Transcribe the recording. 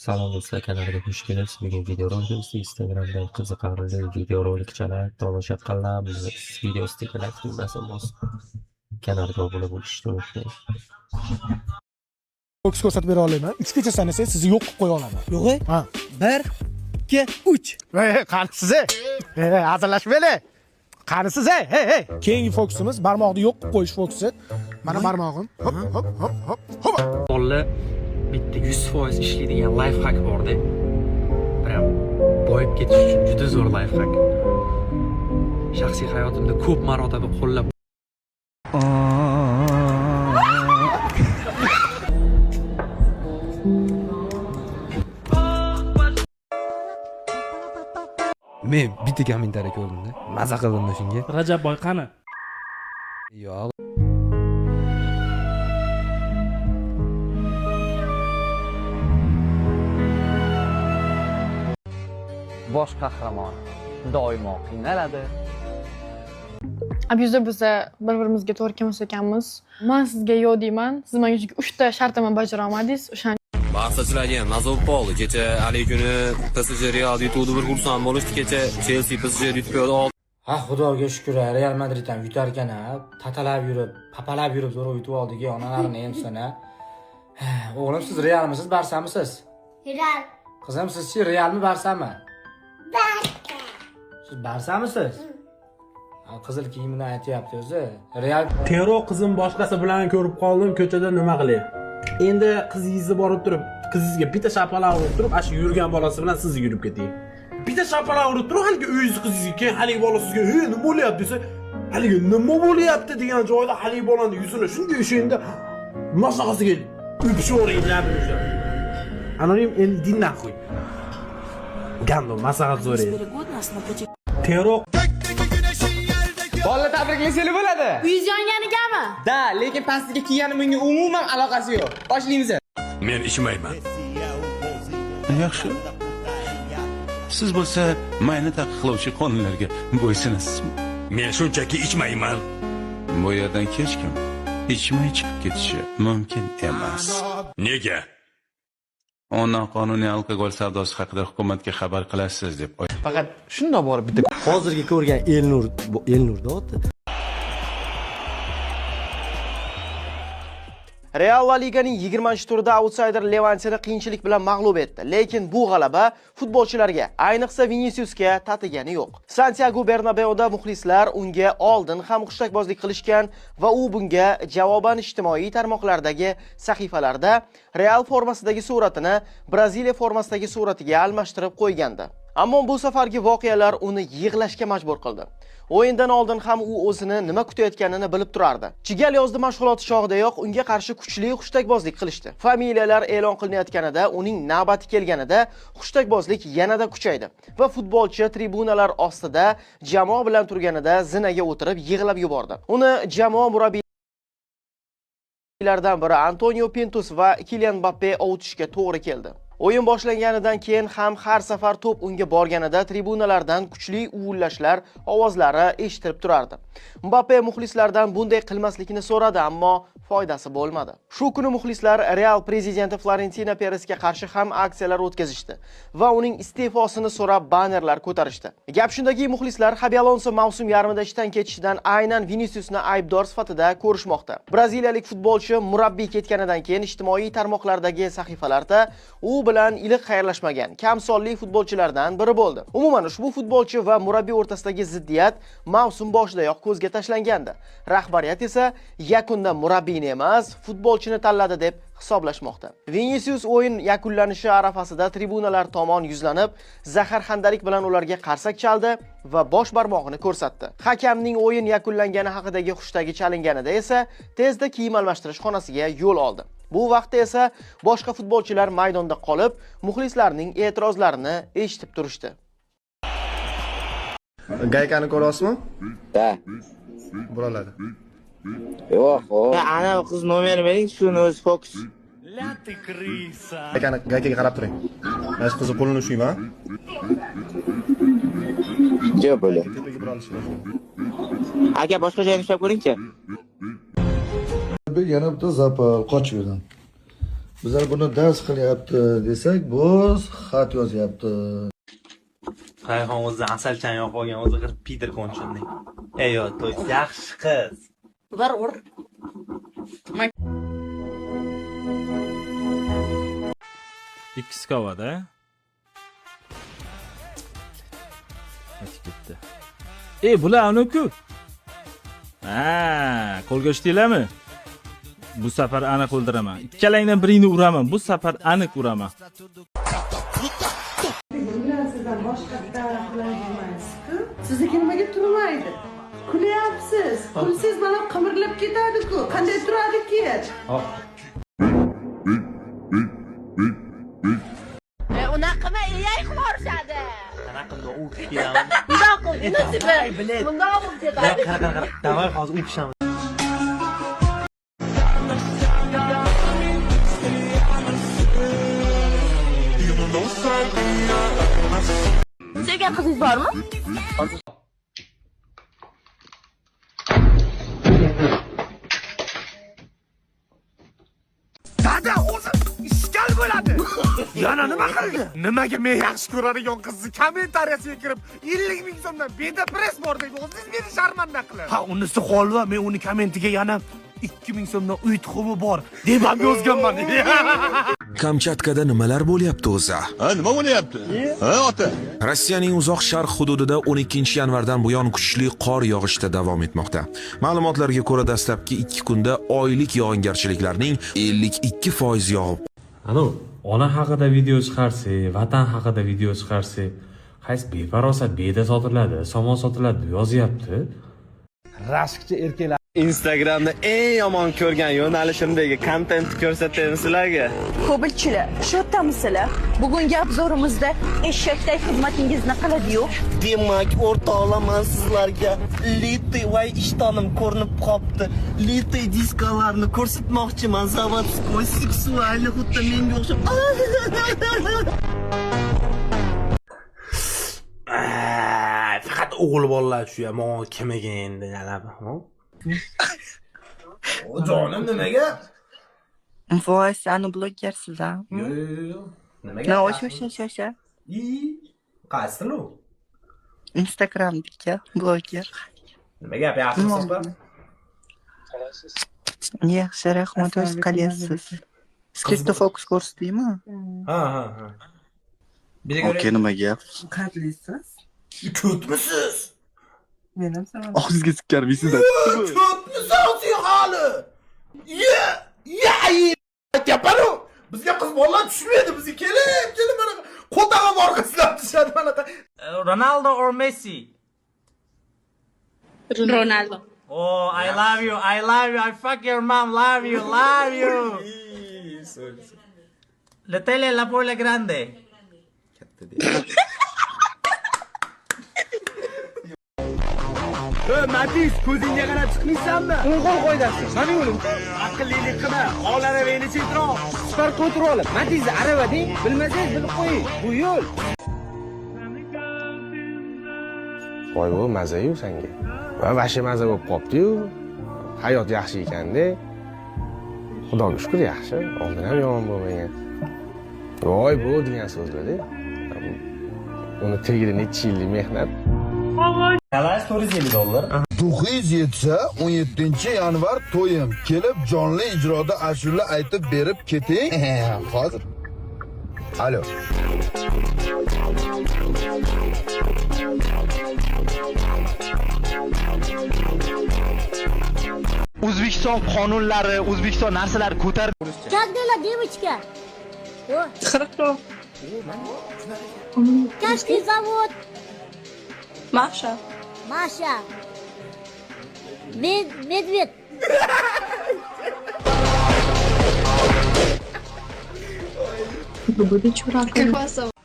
Salom do'stlar, kanalga xush kelibsiz. Bugun videorolikimizda Instagramdan qiziqarli videorolikchalar tomosha qilamiz. Video ustiga like tugmasini bosib, kanalga obuna bo'lishni unutmang. Fokus ko'rsatib bera olaman. Uchgacha sanasangiz, sizni yo'q qilib qo'ya olaman. Yo'q. Ha. Bir, ikki, uch. Ey, qanisiz ey? Ey, hazillashmanglar. Qanisiz ey? Hey, hey. Keyingi fokusimiz barmoqni yo'q qilib qo'yish fokusi. Mana barmog'im. Hop, hop, hop, hop, hop. Bolalar, bitta 100% ishlaydigan лайфхак borda. Прям boyib ketish uchun juda zo'r лайфхак. Shaxsiy hayotimda ko'p marotaba qo'llab Men bitta kommentariy ko'rdimda, maza qildim shunga. Rajabboy qani? Yo'q. Bosh qahramon doimo qiynaladi. Abyuzda biza bir birimizga to'g'ri kelmas ekanmiz. Man sizga yo'q deyman, siz menga chunki uchta shartimni bajara olmadingiz. O'shaning Barsachilarga ham maza bo'lib qoldi. Kecha haligi kuni PSG Real yutuvdi, bir xursand bo'lishdi. Kecha Chelsea PSG yutib qo'ydi. Ha, xudoga shukur, Real Madrid ham yutar ekan a. Tatalab yurib, papalab yurib zo'rg'a yutib oldik, onalarini emsin a. O'g'lim, siz Realmisiz, Barsamisiz? Real. Qizim, sizchi, Realmi, Barsami? Barsa. Siz Barsamisiz? Ha, qizil kiyimini aytyapti o'zi. Real. Tero, qizim boshqasi bilan ko'rib qoldim ko'chada, nima qilay? Endi qizingizni borib turib, qizingizga bitta shapaloq urib turib, ana shu yurgan bolasi bilan siz yurib keting. Bitta shapaloq urib turib, haligi uyingizni qizingizga, keyin haligi bola sizga "Ey, nima bo'lyapti?" desa, haligi "Nima bo'lyapti?" degan joyda haligi bolani yuzini shunday ushlaydi, mashaqasiga o'pishavering labini ushlab. Anonim, endi иди нахуй. Гандон, maslahat so'raydi. Tero. Bolalar, tabriklasanglar bo'ladi. Uyingiz yonganigami? Да, lekin pastiga kiyganim unga umuman aloqasi yo'q. Boshlaymiz. Men ichmayman. Yaxshi. Siz bo'lsa mayni taqiqlovchi qonunlarga bo'ysunasizmi? Men shunchaki ichmayman. Bu yerdan hech kim ichmay chiqib ketishi mumkin emas. Nega? U noqonuniy alkogol savdosi haqida hukumatga xabar qilasiz deb Faqat shundoq borib bitta Hozirgi ko'rgan Elnur, bu Elnurda oti. Real La Liganing 20-turida autsayder Levanteni qiyinchilik bilan mag'lub etdi. Lekin bu g'alaba futbolchilarga, ayniqsa Viniciusga tatigani yo'q. Santiago Bernabeuda muxlislar unga oldin ham hushtakbozlik qilishgan va u bunga javoban ijtimoiy tarmoqlardagi sahifalarda Real formasidagi suratini Braziliya formasidagi suratiga almashtirib qo'ygandi. Ammo bu safargi voqealar uni yig'lashga majbur qildi. O'yindan oldin ham u o'zini nima kutayotganini bilib turardi. Chigal yozdi mashg'uloti chog'idayoq unga qarshi kuchli hushtakbozlik qilishdi. Familiyalar e'lon qilinayotganida, uning navbati kelganida hushtakbozlik yanada kuchaydi va futbolchi tribunalar ostida jamoa bilan turganida zinaga o'tirib yig'lab yubordi. Uni jamoa murabbiylaridan biri Antonio Pintus va Kilian Mbappe ovutishga to'g'ri keldi. O'yin boshlanganidan keyin ham har safar to'p unga borganida tribunalardan kuchli uvillashlar ovozlari eshitilib turardi. Mbappe muxlislardan bunday qilmaslikni so'radi, ammo foydasi bo'lmadi. Shu kuni muxlislar Real prezidenti Florentino Peresga qarshi ham aksiyalar o'tkazishdi va uning iste'fosini so'rab bannerlar ko'tarishdi. Gap shundaki, muxlislar Xabi Alonso mavsum yarmida ishdan ketishidan aynan Viniciusni aybdor sifatida ko'rishmoqda. Braziliyalik futbolchi murabbiy ketganidan keyin ijtimoiy tarmoqlardagi sahifalarda u bilan iliq xayrlashmagan kam sonli futbolchilardan biri bo'ldi. Umuman, ushbu futbolchi va murabbiy o'rtasidagi ziddiyat mavsum boshidayoq ko'zga tashlangandi. Rahbariyat esa yakunda murabbiyni emas, futbolchini tanladi deb hisoblashmoqda. Vinicius o'yin yakunlanishi arafasida tribunalar tomon yuzlanib, zaharxandalik bilan ularga qarsak chaldi va bosh barmog'ini ko'rsatdi. Hakamning o'yin yakunlangani haqidagi hushtagi chalinganida esa tezda kiyim almashtirish xonasiga yo'l oldi. Bu vaqtda esa boshqa futbolchilar maydonda qolib, muxlislarning e'tirozlarini eshitib turishdi. Gaykani ko'ryapsizmi? Да. Buriladi. Yo'q, ana qiz nomer bering, shuni o'zi fokus. Gaykani, gaykaga qarab turing. Mana shu qizni qo'lini ushlayman. Yo'q, bo'ldi. Tepaga burilishi. Aka, boshqa joyini ushlab ko'ringchi. Yana bitta запал, qochib yerdan. Bizlar buni dars qilyapti desak, bu xat yozyapti. Rayhon o'zidan asalchani yoqib olgan, o'zi qilib Peter konchunday. Ey, yo, to'y yaxshi qiz. Bir ur. Ikki skovada. O'tib ketdi. Ey, bular anu-ku. Ha, qo'lga tushdinglarmi? Bu safar aniq o'ldiraman. Ikkalangdan biringni uraman. Bu safar aniq uraman. Sizdan boshqatdan qilmaysiz-ku. Sizniki nimaga turmaydi? Kulyapsiz. Kulsangiz mana qimirlab ketadi-ku. Qanday turadi-ki? Unaqa qilma, iyay qilib yuborishadi. Qanaqa qilib o'pib kelaman? Bundoq qil, bundoq bo'lib ketadi. Qara, qara, qara. Davay hozir o'pishamiz. Sevgan qizingiz bormi? Dada o'zi ishkal bo'ladi. Yana nima qildi? Nimaga men yaxshi ko'radigan qizni kommentariyasiga kirib 50 ming so'mdan beda press bor deb o'zingiz meni sharmanda qilib. Ha, unisi holva, men uni kommentiga yana 2000 so'mdan uy tuxumi bor deb ham yozganman. Kamchatkada nimalar bo'lyapti o'zi? Ha, nima bo'lyapti? Ha, ota. Rossiyaning uzoq sharq hududida 12-yanvardan buyon kuchli qor yog'ishda davom etmoqda. Ma'lumotlarga ko'ra, dastlabki 2 kunda oylik yog'ingarchiliklarning 52% yog'ib Anu, ona haqida video chiqarsak, vatan haqida video chiqarsak, qaysi befarosat beda sotiladi, somon sotiladi deb yozyapti. Rashkchi erkaklar. Instagramda eng yomon ko'rgan yo'nalishimdagi kontentni ko'rsataymi sizlarga? Ko'pchilik, shu yerdamisizlar? Bugungi obzorimizda eshakday xizmatingizni qiladi-yu. Demak, o'rtoqlar, man sizlarga litiy voy ishtonim ko'rinib qopti. Litiy diskalarni ko'rsatmoqchiman. Заводской, seksualniy, xuddi menga o'xshab. Faqat o'g'il bolalar tushyapti. Mo kim ekan endi yana? Jonim nimaga? Voy, sani blogersiz a? Yo'q, yo'q, yo'q. Nimaga? No, o'sha, o'sha, o'sha. Qaysi u? Instagramdagi bloger. Nima gap, yaxshimisiz opa? Yaxshi, rahmat, o'zi qalaysiz? Skripto fokus ko'rsatdingmi? Ha, ha, ha. Okey, nima gap? Qadrlisiz. Ko'tmisiz? Men ham salom. Og'zingizga sikkarmisiz? Ko'tmisan sen hali? Ye, ye, aytyapman-ku. Bizga qiz bolalar tushmaydi, bizga kelib, kelib mana qo'tag'im orqasidan tushadi mana. Ronaldo or Messi? Ronaldo. Oh, I love you. I love you. I fuck your mom. Love you. Love you. La tele la bola grande. Matiz, ko'zingga qarab chiqmaysanmi? O'ng qo'l qo'ydasiz. Mana yo'lim. Aqllilik qilma. Ol aravangni chetroq. Sifar kontroli. Matiz arava deng, bilmasangiz bilib qo'ying. Bu yo'l. Voy bu maza-yu senga. Va vashi maza bo'lib qopti-yu. Hayot yaxshi ekanda. Xudoga shukr yaxshi. Oldin ham yomon bo'lmagan. Voy bu degan so'zlar-da. Uni tagida necha yillik mehnat. Balans $450. 9 yetsa 17-yanvar to'yim. Kelib jonli ijroda ashula aytib berib keting. Hozir. Alo. O'zbekiston qonunlari, O'zbekiston narsalari ko'tarib Как дела, девочка? Хорошо. Как ты зовут? Masha. Маша. Медведь. Как вас зовут?